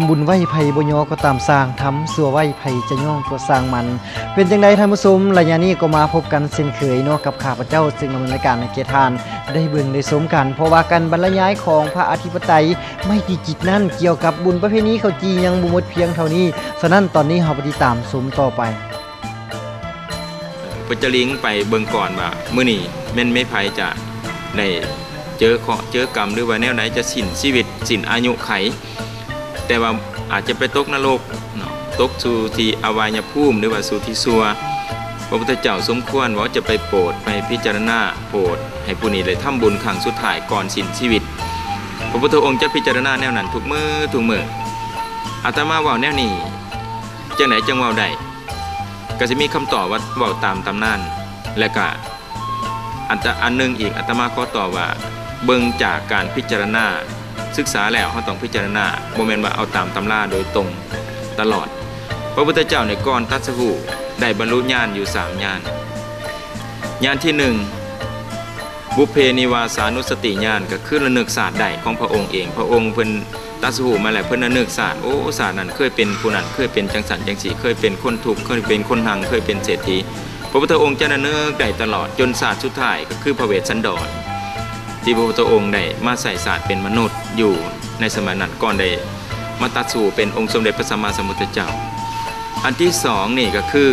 ບຸນໄຫວ້ໃຜບໍ່ຍໍກໍຕາມຊ່າງ, ທຳຊົ່ວໄຫວ້ໃຜຈະຍ້ອງກໍຊ່າງມັນ. ເປັນຈັ່ງໃດທ່ານຜູ້ຊົມ, ໄລຍະນີ້ກໍມາພົບກັນເຊັ່ນເຄີຍເນາະ ກັບຂ້າພະເຈົ້າ ຊຶ່ງດຳເນີນລາຍການໃຫ້ແກ່ທ່ານໄດ້ເບິ່ງໄດ້ຊົມກັນ, ເພາະວ່າການບັນລະຍາຍຂອງພະອະທິປະໄຕໄມ້ຕີຈິກນັ້ນ ກ່ຽວກັບບຸນປະເພນີເຂົ້າຈີ່ຍັງບໍ່ໝົດພຽງເທົ່ານີ້. ສະນັ້ນ ຕອນນີ້ເຮົາໄປຕິດຕາມຊົມຕໍ່ໄປ. ເພິ່ນຈະລິງໄປເບິ່ງກ່ອນວ່າ ມື້ນີ້ແມ່ນໄມ້ໃຜຈະໄດ້ເຈີເຄາະເຈີກຳ ຫຼືວ່າແນວໃດຈະສິ້ນຊີວິດ ສິ້ນອາຍຸໄຂ, ແຕ່ວ່າອາດຈະໄປຕົກນະລົກເນາະ, ຕົກສູ່ທີ່ອະບາຍຍະພູມ ຫຼືວ່າສູ່ທີ່ຊົ່ວ. ພະພຸດທະເຈົ້າສົມຄວນວ່າຈະໄປໂປດ ໄປພິຈາລະນາໂປດໃຫ້ຜູ້ນີ້ໄດ້ທຳບຸນຄັ້ງສຸດທ້າຍກ່ອນສິ້ນຊີວິດ. ພະພຸດທະອົງຈະພິຈາລະນາແນວນັ້ນທຸກມື້ທຸກມື້. ອາດຕະມາເວົ້າແນວນີ້ ຈັ່ງໃດຈຶ່ງເວົ້າໄດ້? ກໍຊິມີຄຳຕອບວ່າເວົ້າຕາມຕຳນານ ແລະກະອັນຕະ ອັນໜຶ່ງອີກ ອາດຕະມາຂໍຕອບວ່າ ເບິ່ງຈາກການພິຈາລະນາ, ສຶກສາແລ້ວເຮົາຕ້ອງພິຈາລະນາ, ບໍ່ແມ່ນວ່າເອົາຕາມຕຳລາໂດຍຕົງຕະຫຼອດ. ພະພຸດທະເຈົ້າໃນກ່ອນຕັດສະຮູ້ໄດ້ບັນລຸຍານຢູ່ສາມຍານ. ຍານທີໜຶ່ງ ບຸບເພນິວາສານຸສະຕິຍານ ກໍຄືລະນຶກຊາດໄດ້ຂອງພະອົງເອງ. ພະອົງເພິ່ນຕັດສະຮູ້ມາແລ້ວ ເພິ່ນລະນຶກຊາດ, ໂອ້ ຊາດນັ້ນເຄີຍເປັນຜູ້ນັ້ນ, ເຄີຍເປັນຈັ່ງຊັ້ນຈັ່ງຊີ້, ເຄີຍເປັນຄົນທຸກ, ເຄີຍເປັນຄົນຮັ່ງ, ເຄີຍເປັນເສດຖີ. ພະພຸດທະອົງຈະລະນຶກໄດ້ຕະຫຼອດ ຈົນຊາດສຸດທ້າຍ ກໍຄືພະເວດສັນດອນ ທີ່ພະພຸດທະອົງໄດ້ມາໃຊ້ຊາດເປັນມະນຸດຢູ່ໃນສະໄໝນັ້ນ ກ່ອນໄດ້ມາຕັດສະຮູ້ເປັນອົງສົມເດັດພະສຳມາສຳພຸດທະເຈົ້າ. ອັນທີສອງນີ້ກໍຄື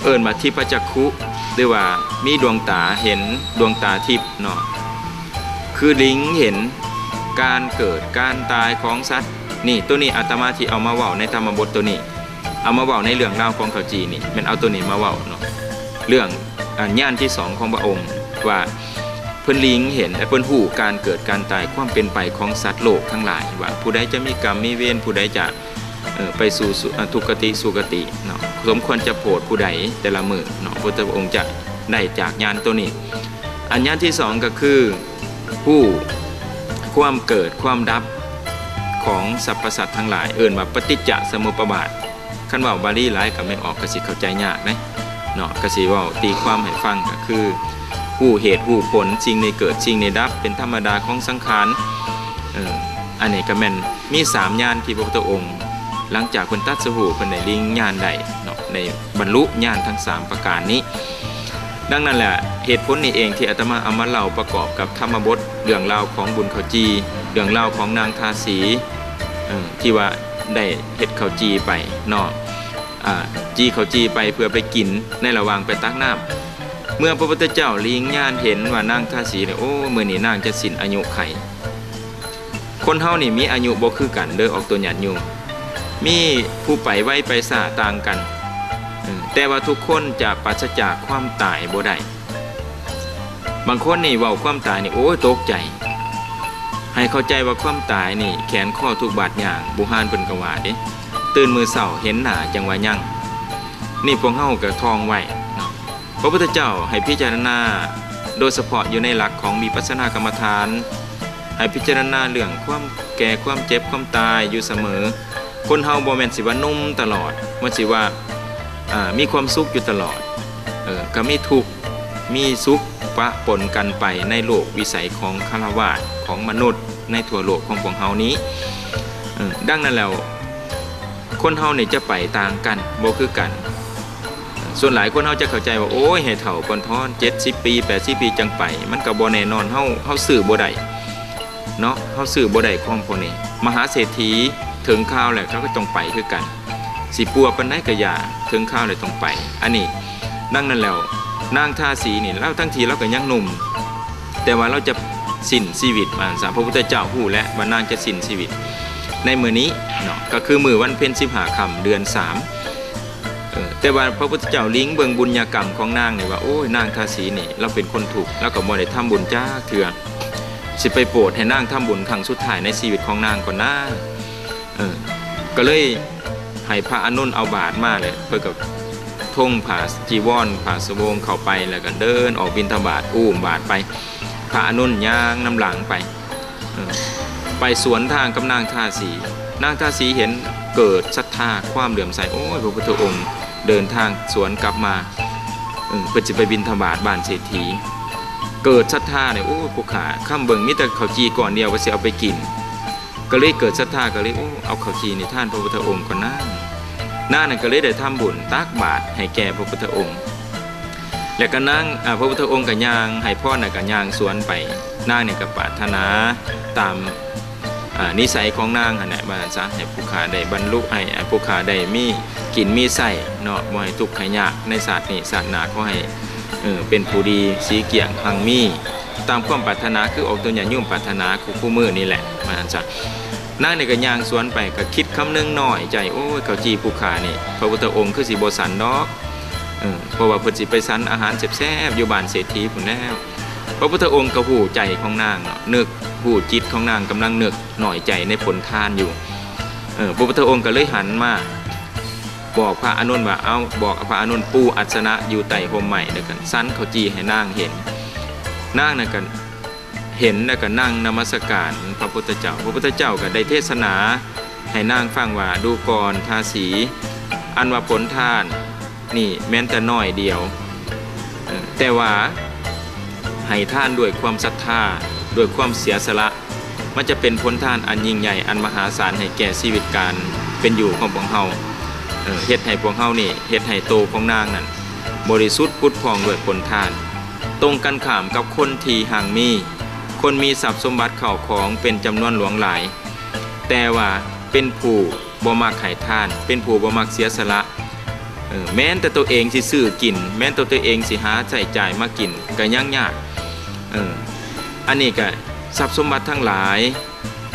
ເອີ້ນວ່າທິບພະຈັກຂຸ ຫຼືວ່າມີດວງຕາເຫັນ ດວງຕາທິບເນາະ, ຄືລິງເຫັນການເກີດການຕາຍຂອງສັດ. ນີ້ ໂຕນີ້ອາດຕະມາທີ່ເອົາມາເວົ້າໃນທຳມະບົດໂຕນີ້, ເອົາມາເວົ້າໃນເລື່ອງລາວຂອງເຂົາຈີ່ນີ້ ແມ່ນເອົາໂຕນີ້ມາເວົ້າເນາະ. ເລື່ອງ ອາ ຍານທີສອງຂອງພະອົງ ວ່າເພິ່ນລິງເຫັນ ແລະ ເພິ່ນຮູ້ການເກີດການຕາຍ ຄວາມເປັນໄປຂອງສັດໂລກທັງຫຼາຍ ວ່າຜູ້ໃດຈະມີກຳມີເວນ ຜູ້ໃດຈະ ເອີ ໄປສູ່ ສຸ ອະ ທຸກຄະຕິສຸຄະຕິເນາະ, ສົມຄວນຈະໂຜດຜູ້ໃດແຕ່ລະມື້ເນາະ, ພຸດທະອົງຈະໄດ້ຈາກຍານໂຕນີ້. ອັນຍານທີສອງກໍຄື ຮູ້ຄວາມເກີດຄວາມດັບຂອງສັບພະສັດທັງຫຼາຍ, ເອີ້ນວ່າປະຕິດຈະສະມຸບປະບາດ. ຄັນເວົ້າບາລີຫຼາຍກໍແມ່ອອກກໍຊິເຂົ້າໃຈຍາກເດ້ເນາະ, ກໍຊິເວົ້າຕີຄວາມໃຫ້ຟັງ ກໍຄື ຮູ້ເຫດຮູ້ຜົນ, ສິ່ງນີ້ເກີດ ສິ່ງນີ້ດັບ ເປັນທຳມະດາຂອງສັງຂານ. ເອີ ອັນນີ້ກໍແມ່ນມີສາມຍານທີ່ພະພຸດທະອົງ ຫຼັງຈາກເພິ່ນຕັດສະຮູ້ ເພິ່ນໄດ້ລິງຍານໄດ້ເນາະ, ໄດ້ບັນລຸຍານທັງສາມປະການນີ້. ດັ່ງນັ້ນແຫຼະ ເຫດຜົນນີ້ເອງທີ່ອາດຕະມາເອົາມາເລົ່າປະກອບກັບທຳມະບົດ ເລື່ອງລາວຂອງບຸນເຂົ້າຈີ່, ເລື່ອງລາວຂອງນາງທາສີ ເອີ ທີ່ວ່າໄດ້ເຮັດເຂົ້າຈີ່ໄປເນາະ, ອາ ຈີ່ເຂົ້າຈີ່ໄປເພື່ອໄປກິນໃນລະຫວ່າງໄປຕັກນ້ຳ. ເມື່ອພະພຸດທະເຈົ້າລິງຍານເຫັນວ່ານາງທາສີແລ້ວ ໂອ້ ມື້ນີ້ນາງຈະສິ້ນອາຍຸໄຂ. ຄົນເຮົານີ້ມີອາຍຸບໍ່ຄືກັນເດີ້ ອອກຕົວຍາດໂຍມ, ມີຜູ້ໄປໄວໄປຊ້າຕ່າງກັນ, ເອີ ແຕ່ວ່າທຸກຄົນຈະປາສະຈາກຄວາມຕາຍບໍ່ໄດ້. ບາງຄົນນີ້ເວົ້າຄວາມຕາຍນີ້ ໂອ້ຍ ຕົກໃຈ. ໃຫ້ເຂົ້າໃຈວ່າຄວາມຕາຍນີ້ແຂນຄໍທຸກບາດຍ່າງ, ບູຮານເພິ່ນກໍວ່າເດ້, ຕື່ນມື້ເຊົ້າເຫັນໜ້າຈັ່ງວ່າຍັງ. ນີ້ພວກເຮົາກໍທ່ອງໄວ້ເນາະ. ພະພຸດທະເຈົ້າໃຫ້ພິຈາລະນາ ໂດຍສະເພາະຢູ່ໃນຫຼັກຂອງວິປັດສະນາກຳມະຖານ, ໃຫ້ພິຈາລະນາເລື່ອງຄວາມແກ່ ຄວາມເຈັບ ຄວາມຕາຍຢູ່ສະເໝີ. ຄົນເຮົາບໍ່ແມ່ນຊິວ່າໜຸ່ມຕະຫຼອດ, ບໍ່ຊິວ່າ ອາ ມີຄວາມສຸກຢູ່ຕະຫຼອດ, ເອີ ກໍມີທຸກມີສຸກປະປົນກັນໄປໃນໂລກວິໄສຂອງຄາລະວາດ ຂອງມະນຸດໃນທົ່ວໂລກຂອງພວກເຮົານີ້. ເອີ ດັ່ງນັ້ນແລ້ວ ຄົນເຮົານີ້ຈະໄປຕ່າງກັນ ບໍ່ຄືກັນ. ສ່ວນຫຼາຍຄົນເຮົາຈະເຂົ້າໃຈວ່າ ໂອ້ຍ ໃຫ້ເຖົ້າກ່ອນທ້ອນ ເຈັດສິບປີ ແປດສິບປີຈັ່ງໄປ, ມັນກໍບໍ່ແນ່ນອນ. ເຮົາ ເຮົາຊື້ບໍ່ໄດ້ເນາະ, ເຮົາຊື້ບໍ່ໄດ້ຂອງພວກນີ້. ມະຫາເສດຖີເຖິງຄາວແລ້ວ ເຂົາກໍຕ້ອງໄປຄືກັນ, ຊິປົວປານໃດກໍຢ່າ, ເຖິງຄາວແລ້ວຕ້ອງໄປ. ອັນນີ້ ດັ່ງນັ້ນແລ້ວ ນາງທາສີນີ້ ລາວ ທັງທີ່ລາວກໍຍັງໜຸ່ມ ແຕ່ວ່າລາວຈະສິ້ນຊີວິດ ວ່າຊັ້ນຊະ. ພະພຸດທະເຈົ້າຮູ້ແລ້ວວ່ານາງຈະສິ້ນຊີວິດໃນມື້ນີ້ເນາະ, ກໍຄືມື້ວັນເພັນສິບຫ້າຄ່ຳເດືອນສາມ. ເອີ ແຕ່ວ່າພະພຸດທະເຈົ້າລິງເບິ່ງບຸນຍາກຳຂອງນາງນີ້ວ່າ ໂອ້ຍ ນາງທາສີນີ້ລາວເປັນຄົນທຸກ, ລາວກໍບໍ່ໄດ້ທຳບຸນຈັກເທື່ອ, ຊິໄປໂປດໃຫ້ນາງທຳບຸນຄັ້ງສຸດທ້າຍໃນຊີວິດຂອງນາງກ່ອນນາ. ເອີ ກໍເລີຍ ໃຫ້ພະອານົນເອົາບາດມາແຫຼະ, ເພິ່ນກໍທົ່ງຜ້າຈີວອນ ຜ້າສະໂບງເຂົ້າໄປ ແລ້ວກໍເດີນອອກບິນທະບາດ ອຸ້ມບາດໄປ. ພະອານົນຍ່າງນຳຫຼັງໄປ ເອີ ໄປສວນທາງກັບນາງທາສີ. ນາງທາສີເຫັນເກີດສັດທາ ຄວາມເຫຼື້ອມໃສ, ໂອ້ຍ ພະພຸດທະອົງເດີນທາງສວນກັບມາ, ເອີ ເພິ່ນຊິໄປບິນທະບາດບ້ານເສດຖີ. ເກີດສັດທາເລີຍ, ໂອ້ຍ ຜູ້ຂ້າ, ຄຳເບິ່ງມີແຕ່ເຂົ້າຈີ່ກ້ອນດຽວ ວ່າຊິເອົາໄປກິນ. ກໍເລີຍເກີດສັດທາ ກໍເລີຍ ໂອ້ ເອົາເຂົ້າຈີ່ນີ້ທານພະພຸດທະອົງກ່ອນນາ. ນາງນັ້ນກໍເລີຍໄດ້ທຳບຸນຕັກບາດໃຫ້ແກ່ພະພຸດທະອົງ ແລ້ວກໍນາງ ອາ ພະພຸດທະອົງກໍຍ່າງໃຫ້ພອນ ແລ້ວກໍຍ່າງສວນໄປ. ນາງນີ້ກໍປາດຖະໜາຕາມ ອາ ນິໄສຂອງນາງຫັ້ນແຫຼະ ວ່າຊັ້ນຊະ ໃຫ້ຜູ້ຂ້າໄດ້ບັນລຸ ໃຫ້ ໃຫ້ຜູ້ຂ້າໄດ້ມີກິນມີໃຊ້ເນາະ ບໍ່ໃຫ້ທຸກໃຫ້ຍາກໃນຊາດນີ້ຊາດໜ້າ ຂໍໃຫ້ ເອີ ເປັນຜູ້ດີສີກ້ຽງຮັ່ງມີ ຕາມຄວາມປາດຖະໜາ ຄືອອກຕົນຍາດໂຍມປາດຖະໜາຄູ່ໆມື້ນີ້ແຫຼະ ວ່າຊັ້ນຊະ. ນາງນີ້ກໍຍ່າງສວນໄປ ກໍຄິດຄຳນຶງນ້ອຍໃຈ ໂອ້ຍ ເຂົ້າຈີ່ຜູ້ຂ້ານີ້ ພະພຸດທະອົງຄືຊິບໍ່ສັນດອກ ເອີ ເພາະວ່າເພິ່ນຊິໄປສັນອາຫານແຊບໆຢູ່ບ້ານເສດຖີພຸ້ນແລ້ວ. ພະພຸດທະອົງກໍຮູ້ໃຈຂອງນາງເນາະ ນຶກຮູ້ຈິດຂອງນາງກຳລັງນຶກນ້ອຍໃຈໃນຜົນທານຢູ່. ເອີ ພະພຸດທະອົງກໍເລີຍຫັນມາບອກພະອານົນວ່າ ເອົາ ບອກພະອານົນປູອາດສະນະຢູ່ໃຕ້ຮົ່ມໄມ້ ແລ້ວກໍສັນເຂົ້າຈີ່ໃຫ້ນາງເຫັນ. ນາງນັ້ນກໍເຫັນ ແລ້ວກໍນັ່ງນະມັດສະການພະພຸດທະເຈົ້າ. ພະພຸດທະເຈົ້າກໍໄດ້ເທດສະໜາໃຫ້ນາງຟັງວ່າ ດູກ່ອນທາສີ ອັນວ່າຜົນທານ ນີ້ແມ່ນແຕ່ໜ້ອຍດຽວ ເອີ ແຕ່ວ່າໃຫ້ທານດ້ວຍຄວາມສັດທາ ດ້ວຍຄວາມເສຍສະຫຼະ ມັນຈະເປັນຜົນທານອັນຍິ່ງໃຫຍ່ ອັນມະຫາສານໃຫ້ແກ່ຊີວິດການເປັນຢູ່ຂອງພວກເຮົາ ເອີ ເຮັດໃຫ້ພວກເຮົານີ້ ເຮັດໃຫ້ໂຕຂອງນາງນັ້ນບໍລິສຸດຜຸດຜ່ອງດ້ວຍຜົນທານ. ຕົງກັນຂ້າມກັບຄົນທີ່ຮັ່ງມີ ຄົນມີຊັບສົມບັດເຂົ້າຂອງເປັນຈຳນວນຫຼວງຫຼາຍ ແຕ່ວ່າເປັນຜູ້ ບໍ່ມັກໃຫ້ທານ ເປັນຜູ້ບໍ່ມັກເສຍສະຫຼະ ເອີ ແມ່ນແຕ່ຕົວເອງຊິຊື້ກິນ ແມ່ນແຕ່ຕົວເອງຊິຫາໃຊ້ຈ່າຍມາກິນກໍຍັງຍາກ ເອີ ອັນນີ້ກໍຊັບສົມບັດທັງຫຼາຍ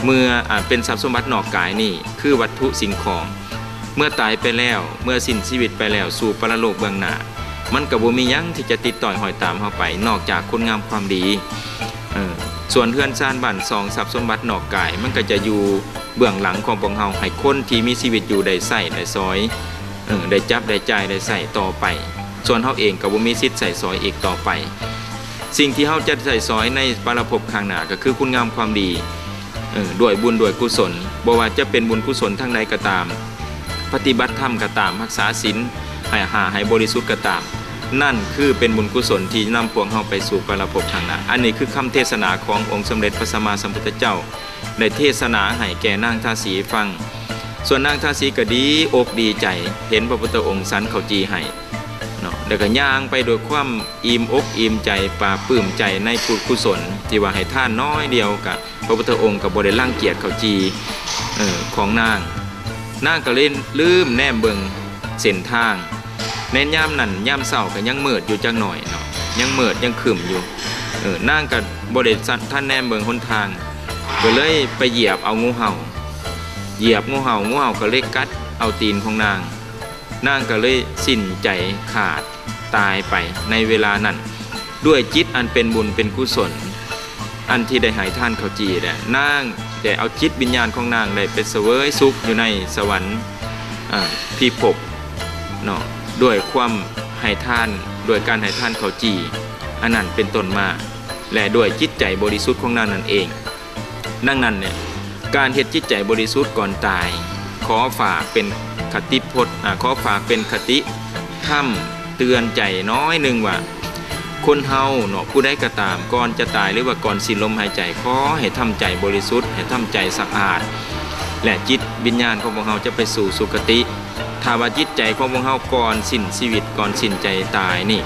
ເມື່ອ ອາ ເປັນຊັບສົມບັດນອກກາຍນີ້ ຄືວັດຖຸສິ່ງຂອງ ເມື່ອຕາຍໄປແລ້ວ ເມື່ອສິ້ນຊີວິດໄປແລ້ວ ສູ່ປະລະໂລກເບື້ອງໜ້າ ມັນກໍບໍ່ມີຫຍັງທີ່ຈະຕິດຕ້ອຍຫ້ອຍຕາມເຮົາໄປ ນອກຈາກຄຸນງາມຄວາມດີ ເອີ ສ່ວນເຮືອນຊານບ້ານຊ່ອງ ຊັບສົມບັດນອກກາຍ ມັນກໍຈະຢູ່ເບື້ອງຫຼັງຂອງພວກເຮົາ ໃຫ້ຄົນທີ່ມີຊີວິດຢູ່ໄດ້ໃຊ້ໄດ້ສອຍ ເອີ ໄດ້ຈັບໄດ້ຈ່າຍໄດ້ໃຊ້ຕໍ່ໄປ ສ່ວນເຮົາເອງກໍບໍ່ມີສິດໃຊ້ສອຍອີກຕໍ່ໄປ. ສິ່ງທີ່ເຮົາຈະໃຊ້ສອຍໃນປະລະພົບຂ້າງໜ້າ ກໍຄືຄຸນງາມຄວາມດີ ເອີ ດ້ວຍບຸນດ້ວຍກຸສົນ ບໍ່ວ່າຈະເປັນບຸນກຸສົນທາງໃດກໍຕາມ ປະຕິບັດທຳກໍຕາມ ຮັກສາສິນໃຫ້ ຫາໃຫ້ບໍລິສຸດກໍຕາມ ນັ້ນຄືເປັນບຸນກຸສົນທີ່ນຳພວກເຮົາໄປສູ່ປະລະພົບຂ້າງໜ້າ. ອັນນີ້ຄືຄຳເທດສະໜາຂອງອົງສົມເດັດພະສຳມາສຳພຸດທະເຈົ້າ ໄດ້ເທດສະໜາໃຫ້ແກ່ນາງທາສີຟັງ. ສ່ວນນາງທາສີກໍດີອົກດີໃຈ ເຫັນພະພຸດທະອົງສັນເຂົ້າຈີ່ໃຫ້ເນາະ ແລ້ວກໍຍ່າງໄປດ້ວຍຄວາມ ອີ່ມອົກອີ່ມໃຈ ປາບປຶ້ມໃຈໃນບຸນກຸສົນ ທີ່ວ່າໃຫ້ທານໜ້ອຍດຽວ ກະ ພະພຸດທະອົງກໍບໍ່ໄດ້ລັງກຽດເຂົ້າຈີ່ ເອີ ຂອງນາງ. ນາງກໍເລີຍລືມແນມເບິ່ງເສັ້ນທາງ ໃນຍາມນັ້ນ ຍາມເຊົ້າກໍຍັງມືດຢູ່ຈັກໜ້ອຍເນາະ ຍັງມືດຍັງຄຶ້ມຢູ່ ເອີ ນາງກໍບໍ່ໄດ້ທັນແນມເບິ່ງຫົນທາງ ກໍເລີຍໄປຢຽບເອົາງູເຫົ່າ ຢຽບງູເຫົ່າ ງູເຫົ່າກໍເລີຍກັດເອົາຕີນຂອງນາງ. ນາງກໍເລີຍສິ້ນໃຈຂາດຕາຍໄປໃນເວລານັ້ນ ດ້ວຍຈິດອັນເປັນບຸນເປັນກຸສົນ ອັນທີ່ໄດ້ໃຫ້ທານເຂົ້າຈີ່ແຫຼະ ນາງໄດ້ເອົາຈິດວິນຍານຂອງນາງໄດ້ໄປສະເຫວີຍສຸກຢູ່ໃນສະຫວັນ ອາ ພິພົບເນາະ ດ້ວຍຄວາມໃຫ້ທານ ດ້ວຍການໃຫ້ທານເຂົ້າຈີ່ ອັນນັ້ນເປັນຕົ້ນມາ ແລະ ດ້ວຍຈິດໃຈບໍລິສຸດຂອງນາງນັ້ນເອງ. ດັ່ງນັ້ນເນຍ ການເຮັດຈິດໃຈບໍລິສຸດກ່ອນຕາຍ ຂໍຝາກເປັນຄະຕິພົດ ອາ ຂໍຝາກເປັນຄະຕິທຳເຕືອນໃຈໜ້ອຍໜຶ່ງວ່າ ຄົນເຮົາເນາະ ຜູ້ໃດກໍຕາມ ກ່ອນຈະຕາຍ ຫຼືວ່າກ່ອນສິ້ນລົມຫາຍໃຈ ຂໍໃຫ້ທຳໃຈບໍລິສຸດ ໃຫ້ທຳໃຈສະອາດ ແລະ ຈິດວິນຍານຂອງພວກເຮົາຈະໄປສູ່ສຸຄະຕິ. ຖ້າວ່າຈິດໃຈຂອງພວກເຮົາກ່ອນສິ້ນຊີວິດ ກ່ອນສິ້ນໃຈຕາຍນີ້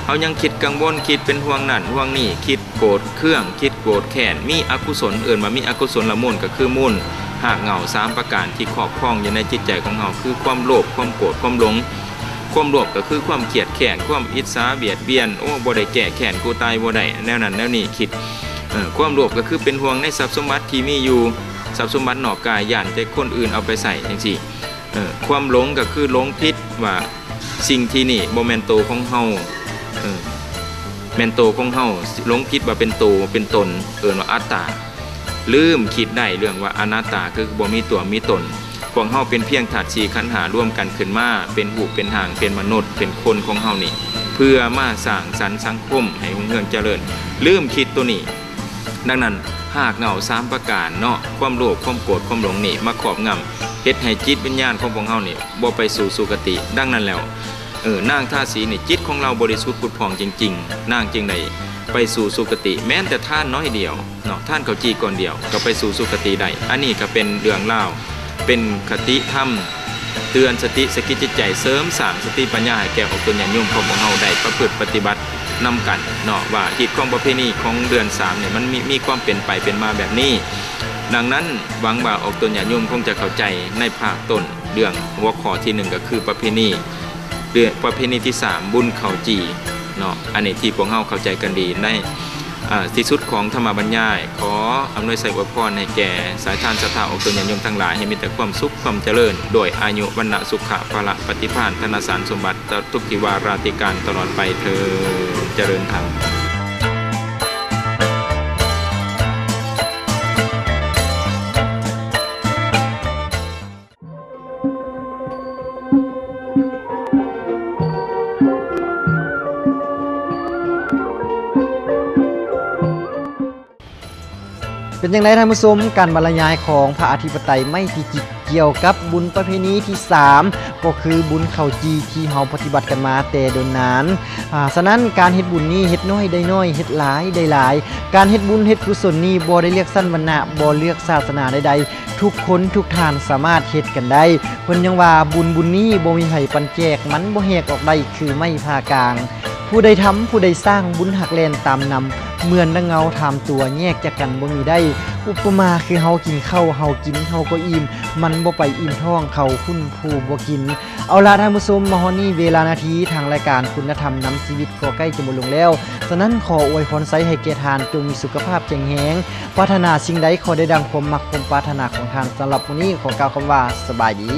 ເຮົາຍັງຄິດກັງວົນ ຄິດເປັນຫ່ວງນັ້ນຫ່ວງນີ້ ຄິດໂກດເຄືອງ ຄິດໂກດແຄ້ນ ມີອະກຸສົນ ເອີ້ນວ່າມີອະກຸສົນລະມູນ ກໍຄືມູນຮາກເຫງົ້າສາມປະການທີ່ຄອບຄອງຢູ່ໃນຈິດໃຈຂອງເຮົາ ຄືຄວາມໂລບ ຄວາມໂກດ ຄວາມຫຼົງ. ຄວາມໂລບກໍຄືຄວາມຄຽດແຄ້ນ ຄວາມອິດສາບຽດບຽນ ໂອ້ ບໍ່ໄດ້ແກ້ແຄ້ນ ກູຕາຍບໍ່ໄດ້ ແນວນັ້ນແນວນີ້ ຄິດ ເອີ ຄວາມໂລບກໍຄືເປັນຫ່ວງໃນຊັບສົມບັດທີ່ມີຢູ່ ຊັບສົມບັດນອກກາຍ ຢ້ານແຕ່ຄົນອື່ນເອົາໄປໃຊ້ ຈັ່ງຊີ້. ເອີ ຄວາມຫຼົງກໍຄືຫຼົງຜິດວ່າສິ່ງທີ່ນີ້ບໍ່ແມ່ນໂຕຂອງເຮົາ ເອີ ແມ່ນໂຕຂອງເຮົາ ຫຼົງຜິດວ່າເປັນໂຕເປັນຕົນ ເອີ້ນວ່າອັດຕາ ລືມຄິດໄດ້ເລື່ອງວ່າອະນັດຕາ ຄືບໍ່ມີຕົວມີຕົນ. ພວກເຮົາເປັນພຽງທາດສີ່ຂັນຫ້າລວມກັນຂຶ້ນມາ ເປັນຮູບເປັນຮ່າງ ເປັນມະນຸດ ເປັນຄົນຂອງເຮົານີ້ ເພື່ອມາສ້າງສັນສັງຄົມໃຫ້ຮຸ່ງເຮືອງຈະເລີນ ລືມຄິດໂຕນີ້. ດັ່ງນັ້ນ ຮາກເຫງົ້າສາມປະການເນາະ ຄວາມໂລບ ຄວາມໂກດ ຄວາມຫຼົງນີ້ມາຄອບງຳ ເຮັດໃຫ້ຈິດວິນຍານຂອງພວກເຮົານີ້ບໍ່ໄປສູ່ສຸຄະຕິ. ດັ່ງນັ້ນແລ້ວ ເອີ ນາງທາສີນີ້ ຈິດຂອງລາວບໍລິສຸດຜຸດຜ່ອງຈິງໆ ນາງຈຶ່ງໄດ້ ໄປສູ່ສຸຄະຕິ ແມ່ນແຕ່ທານໜ້ອຍດຽວເນາະ ທານເຂົ້າຈີ່ກ້ອນດຽວກໍໄປສູ່ສຸຄະຕິໄດ້. ອັນນີ້ກໍເປັນເລື່ອງລາວ ເປັນຄະຕິທຳ ເຕືອນສະຕິສະກິດຈິດໃຈ ເສີມສ້າງສະຕິປັນຍາໃຫ້ແກ່ອອກຕົນຍາດໂຍມຂອງພວກເຮົາໄດ້ປະພຶດປະຕິບັດນຳກັນເນາະ ວ່າຮີດຄອງປະເພນີຂອງເດືອນສາມນີ້ ມັນມີ ມີຄວາມເປັນໄປເປັນມາແບບນີ້. ດັ່ງນັ້ນ ຫວັງວ່າອອກຕົນຍາດໂຍມຄົງຈະເຂົ້າໃຈໃນພາກຕົ້ນ ເລື່ອງຫົວຂໍ້ທີໜຶ່ງ ກໍຄືປະເພນີ ເລື່ອງປະເພນີທີສາມ ບຸນເຂົ້າຈີ່ເນາະ ອັນນີ້ທີ່ພວກເຮົາເຂົ້າໃຈກັນດີໃນ ອ່າ ທີ່ສຸດຂອງທຳມະບັນຍາຍ. ຂໍອຳນວຍໄຊອວຍພອນໃຫ້ແກ່ສາຍທານສັດທາອອກຕົນຍາດໂຍມທັງຫຼາຍ ໃຫ້ມີແຕ່ຄວາມສຸກຄວາມຈະເລີນ ດ້ວຍອາຍຸ ວັນນະ ສຸຂະ ພະລະ ປະຕິພານ ທະນະສານສົມບັດ ຕະ ທຸກທິວາລາຕິການຕະຫຼອດໄປເທີ້ນ. ຈະເລີນທຳ. ເປັນຈັ່ງໃດທ່ານຜູ້ຊົມ ການບັນລະຍາຍຂອງພະອະທິປະໄຕໄມ້ພິຈິດ ກ່ຽວກັບບຸນປະເພນີທີສາມ ກໍຄືບຸນເຂົ້າຈີ່ທີ່ເຮົາປະຕິບັດກັນມາແຕ່ດົນນານ. ອາ ສະນັ້ນ ການເຮັດບຸນນີ້ເຮັດນ້ອຍໄດ້ນ້ອຍ ເຮັດຫຼາຍໄດ້ຫຼາຍ. ການເຮັດບຸນເຮັດກຸສົນນີ້ບໍ່ໄດ້ເລືອກຊັ້ນວັນນະ ບໍ່ເລືອກສາສະໜາໃດໆ ທຸກຄົນທຸກທ່ານສາມາດເຮັດກັນໄດ້. ເພິ່ນຍັງວ່າ ບຸນບຸນນີ້ບໍ່ມີໃຜປັນແຈກ ມັນບໍ່ແຫກອອກໄດ້ຄືໄມ້ຜ່າກາງ. ຜູ້ໃດທຳ ຜູ້ໃດສ້າງ ບຸນຮັກແລ່ນຕາມນຳ ເໝືອນດັ່ງເງົາຖາມຕົວ ແຍກຈາກກັນບໍ່ມີໄດ້. ອຸປະມາຄືເຮົາກິນເຂົ້າ ເຮົາກິນເຮົາກໍອີ່ມ ມັນບໍ່ໄປອີ່ມທ້ອງເຂົາພຸ້ນຜູ້ບໍ່ກິນ. ເອົາລະທ່ານຜູ້ຊົມ ມາຮອດນີ້ເວລານາທີ ທາງລາຍການຄຸນນະທຳນຳຊີວິດກໍໃກ້ຈະໝົດລົງແລ້ວ. ສະນັ້ນ ຂໍອວຍພອນໄຊໃຫ້ແກ່ທ່ານ ຈົ່ງມີສຸຂະພາບແຂງແຮງ ປາດຖະໜາສິ່ງໃດຂໍໄດ້ດັ່ງຄວາມມັກຄວາມປາດຖະໜາຂອງທ່ານ. ສຳລັບມື້ນີ້ຂໍກ່າວຄຳວ່າ ສະບາຍດີ.